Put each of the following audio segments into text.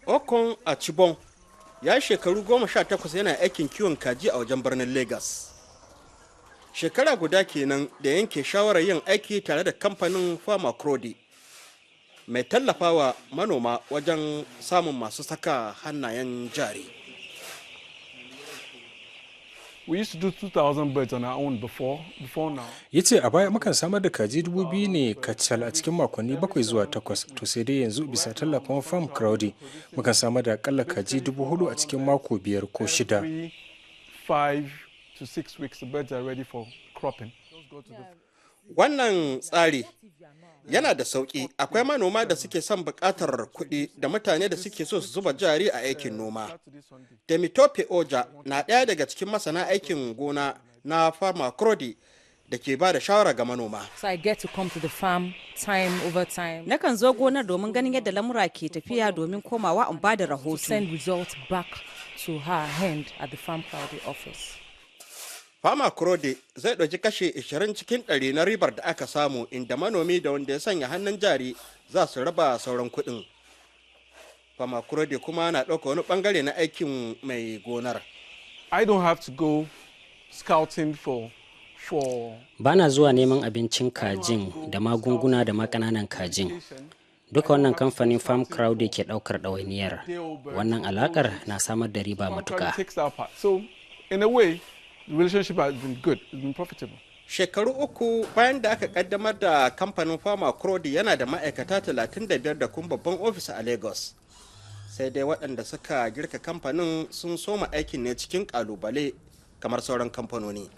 Okon Achibon ya yi shekaru 18 yana aikin kiwon kaji a wajen birnin Lagos. Shekara guda kenan da yanke shawarar yin aiki tare da kamfanin Farmacrodi mai tallafawa manoma wajen samun masu saka hannayen jari. We used to do 2,000 birds on our own before now. Ya ce a baya mukan samar da kaji 2,000 ne kacal a cikin makonni 7 zuwa 8, to sai dai yanzu bisa tallafin Farm Crowdy mukan samar da akalla kaji 4,000 a cikin mako 5 ko 6. Every 5 to 6 weeks, the birds are ready for cropping. Wannan tsari yana da sauƙi. Akwai manoma da suke son buƙatar kuɗi da mutane da suke so su zuba jari a aikin noma. Temitope Oja na ɗaya daga cikin masana aikin gona na Farmacrodi da ke ba da shawara ga manoma. So I get to come to the farm time over time. Nakan zo gonar domin ganin yadda lamura ke tafiya domin komawa in ba da To rahoto. send results back to her hand at the Farm Crowdy office. Farmacrodi zai ɗauki kashe 20 cikin 100 na ribar da aka samu, inda manomi da wanda ya sanya hannun jari za su raba sauran kuɗin. Farmacrodi kuma na ɗauka wani ɓangare na aikin mai gonar. I don't have to go scouting for Bana zuwa neman abincin kajin da magunguna da ma ƙananan kajin. Duka wannan kamfanin Farm Crowdy ke ɗaukar ɗawainiyar. Wannan alakar na samar da riba Farm Crowdy matuƙa. takes that part. So in a way, the relationship has been good. It's been profitable. Shekaru 3 bayan da aka kaddamar da kamfanin Farmacrodi, yana da ma'aikata 35 da kuma babban ofis a Lagos. Sai dai waɗanda suka girka kamfanin sun soma aikin ne cikin ƙalubale kamar sauran kamfanoni.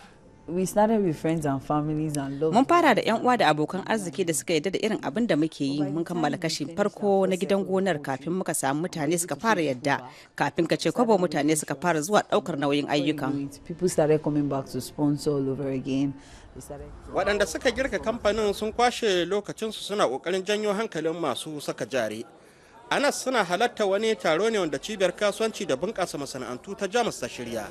We started with friends and families and love. Mun fara da 'yan uwa da abokan arziki da suka yarda da irin abin da muke yi. Mun kammala kashin farko na gidan gonar kafin muka samu mutane suka fara yadda. Kafin ka ce kwabo, mutane suka fara zuwa daukar nauyin ayyukan. People started coming back to sponsor all over again. They started Waɗanda suka girka kamfanin sun kwashe lokacinsu suna ƙoƙarin janyo hankalin masu saka jari. Anas suna halatta wani taro ne wanda cibiyar kasuwanci da bunƙasa masana'antu ta Jamus ta shirya.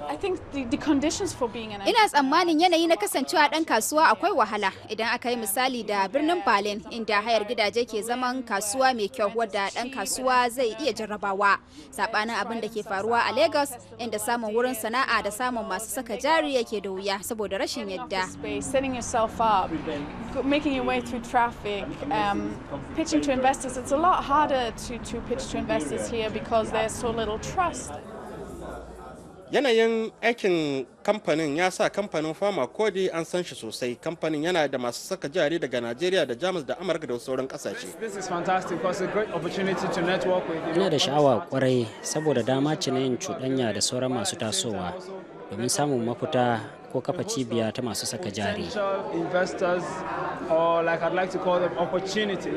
I think the conditions for being an Ina tsammanin yanayi na kasancewa ɗan kasuwa akwai wahala idan aka yi misali da birnin Berlin, inda hayar gidaje ke zaman kasuwa mai kyau wadda ɗan kasuwa zai iya jarrabawa. Saɓanin abin da ke faruwa a Lagos, inda samun wurin sana'a da samun masu saka jari yake da wuya saboda rashin yadda. Space, setting yourself up, making your way through traffic, pitching to investors. It's a lot harder to pitch to investors here because there's so little trust. Yanayin aikin kamfanin ya sa kamfanin Farmacrodi an san shi sosai. Kamfanin yana da masu saka jari daga Najeriya da Jamus da Amurka da wasu sauran ƙasashe. This is fantastic because it's a great opportunity to network with. Ina da sha'awa kwarai saboda dama ce na yin cuɗanya da sauran masu tasowa domin samun mafita ko kafa cibiya ta masu saka jari. Potential investors, or like I'd like to call them, opportunities.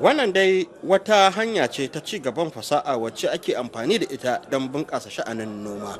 Wannan dai wata hanya ce ta ci gaban fasaha wacce ake amfani da ita don bunƙasa sha'anin noma.